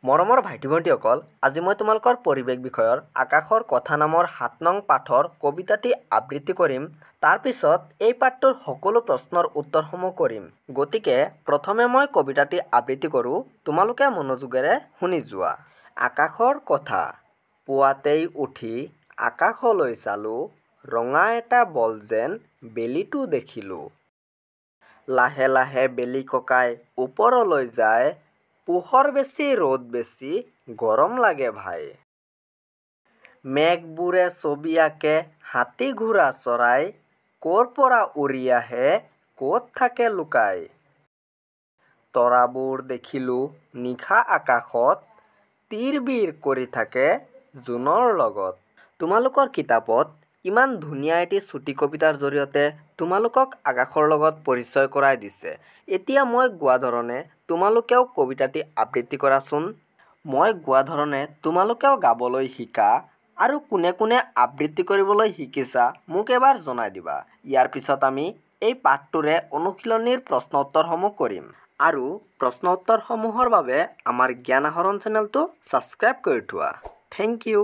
মৰমৰ ভাইটি ভণ্টিসকল, আজি মই তোমালোকৰ পৰিৱেশ বিষয়ৰ আকাশৰ কথা নামৰ 7 নং পাঠৰ কবিতাটি আবৃত্তি কৰিম। তাৰপিছত এই পাঠটোৰ সকলো প্ৰশ্নৰ উত্তৰসমূহ কৰিম। গতিকে প্ৰথমে মই কবিতাটি আবৃত্তি কৰোঁ, তোমালোকে মনোযোগেৰে শুনি যোৱা। আকাশৰ কথা। পুৱাতেই উঠি আকাশলৈ চালোঁ, ৰঙা এটা বল যেন বেলিটো দেখিলোঁ। লাহে লাহে বেলি ককাই ওপৰলৈ যায়, পোহৰ বেছি ৰ'দ বেছি গৰম লাগে ভাই। মেঘবোৰে ছবি আঁকে হাতী ঘোঁৰা চৰাই, ক'ৰ পৰা উৰি আহে ক'ত থাকে লুকাই। তৰাবোৰ দেখিলোঁ নিশা আকাশত, তিৰবিৰ কৰি থাকে জোনৰ লগত। তোমালোকৰ কিতাপত ইমান ধুনীয়া এটি চুটি কবিতাৰ জৰিয়তে তোমালোকক আকাশৰ লগত পৰিচয় কৰাই দিছে। এতিয়া মই গোৱা ধৰণে তোমালোকেও কবিতাটি আবৃত্তি কৰাচোন। মই গোৱা ধৰণে তোমালোকেও গাবলৈ শিকা আৰু কোনে কোনে আবৃত্তি কৰিবলৈ শিকিছা মোক এবাৰ জনাই দিবা। ইয়াৰ পিছত আমি এই পাঠটোৰে অনুশীলনীৰ প্ৰশ্ন উত্তৰসমূহ কৰিম আৰু প্ৰশ্ন উত্তৰসমূহৰ বাবে আমাৰ জ্ঞান আহৰণ চেনেলটো ছাবস্ক্ৰাইব কৰি থোৱা। Thank you.